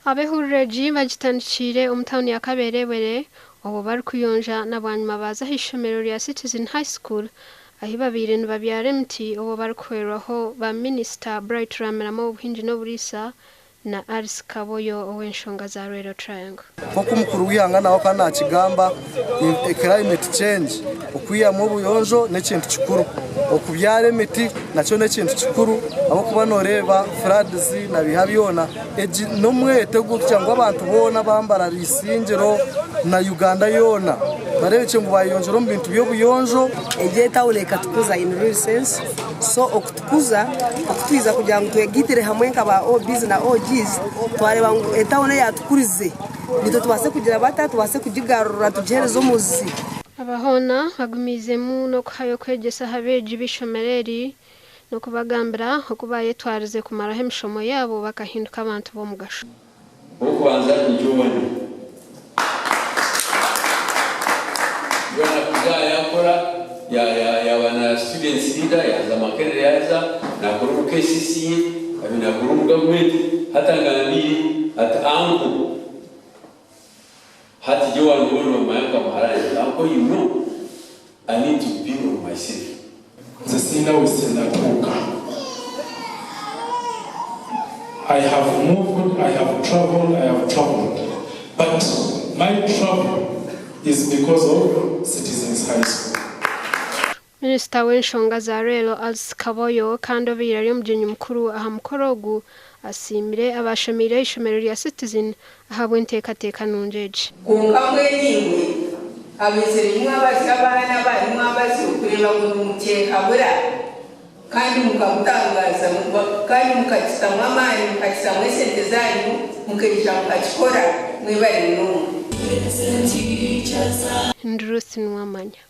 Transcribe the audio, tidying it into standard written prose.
Ab'ehuriro egi bagitandikiire omu tauni ya Kabeerebere obwo barikuyonja na bwanyima baaza ah'eishomero rya Citizen High School ahi babaire nibabyara emiti obwo barikuhwerwaho ba minisita Bright Rwamirama ow'obuhingi n'oburiisa na Alice Kaboyo ow'enshonga za Rwero Triangle. Nk'oku mukuru w'eihanga nawe akaba nakigamba, climate change, okwihamu obuyonjo n'ekintu kikuru, okubyara emiti nakyo n'ekintu kikuru ahabw'okuba noreeba floods na biha byona, egi n'omweto ogurikugira ngu abantu boona aba Mbarara Isingiro na Uganda yoona bareebekye ngu bayeyongyera omu bintu by'obuyonjo. Egi etawuni ekatukuza in real sense so okutukuza okutwiza kugira ngu twegaitire hamwe nka ba OBs na OGs twareeba ngu etawuni eyatukurize nitwe tubaase kugira bata tubaase kugigarura tugihereze omuzi. Aba hoona bagumiizemu n'okuhayo okwegyesa aha beegi b'eishomero eri n'okubagambira oku baayetwarize kumaraho emishomo yaabo bakahinduka abantu b'omugasho. Ow'okubanza ni Joan. Joan akuza yakora yaba na students leader yaza Makerere yaza nakora omu KCCA abe nakora omu gavumenti hati angambiire ati uncle hati Joan boona nibamumanya nka muhara yangye uncle you know I need to be on myself. Nze sirina we sinnatuuka I have moved, I have travelled, I have travelled but my travel is because of Citizens High School. Minisita w'enshonga za Reero Alice Kaboyo kandi obaire ari omugyenyi mukuru aha mukoro ogu asiimire abaashomeire aha ishomero rya Citizen ahabw'enteekateeka nungi egi. Kwonka mbwenu imwe abaizire imwe abazi abaana abarimu abazi okureeba ngu nimukyekabura kandi mukabutangaza kandi mukakitamu amaani mukakitamu esente zanyu mukaija mukakikora mwebare munonga. Ndi Ruth Nuwamanya.